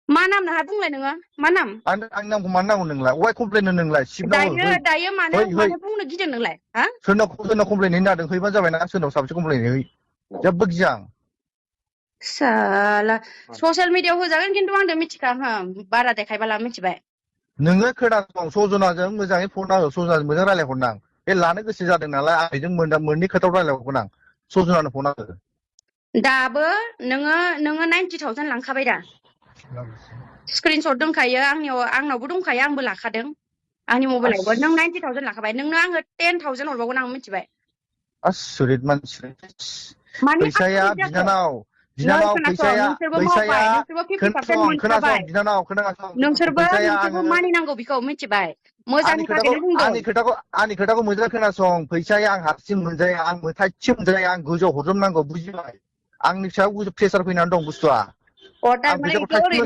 मा नाम नोंहा बुंलाय नोङो मा नाम आंनि नामखौ मानो नांगौ नोंलाय अवाय कमप्लेन नोंलाय सिबनांगौ दायो मानो बुंनो गिदों नोंलाय हा सोरनाव कमप्लेन हैनो नागिरदों हैबानो जाबायना सोरनाव साबसे कमप्लेन है जेबो गिया आं साला ससियेल मिडियायाव होजागोन खिन्थु आंदो मिथिखा बारा देखायबाला मिथिबाय नोङो खोनासं सजनाजों मोजाङै फन नाङो सजनाजों मोजां रायलायहरनां बे लानो गोसो जादों नालाय आंजों मोननै खोथायाव रायलायहरगोन आं सजनानो फन नाङो दाबो नोङो 90,000 लांखाबाय दा स्क्रिनशट दंखायो आंनावबो दंखायो आंबो लाखादों आंनि मबाइलावबो नों 90,000 लाखाबाय नोंनो आङो 10,000 हरबावगोन आं मिथिबाय आसुरित मानसि मानि फैसाया आसरित जाखो बिनानाव खोनासं फैसाया नोंसोरबो मावबाय नोंसोरबो 50% मोनखाबाय खोनासं बिनानाव खोनासं नोंसोरबो फैसाया मानिनांगौ बेखौ मिथिबाय आंनि मोजांनि थाखायनो बुंदों खोथाखौ मोजां खोनासं फैसाया आं हारसिं मोनजाया आं थाइसे मोनजाया आं गोजौआव हरजोबनांगौ बुजिबाय आंनि सायाव प्रेसार फैनानै दं बुस्थुआ आं थारमाने फैसाखौ इखौ थाइसे ओरैनो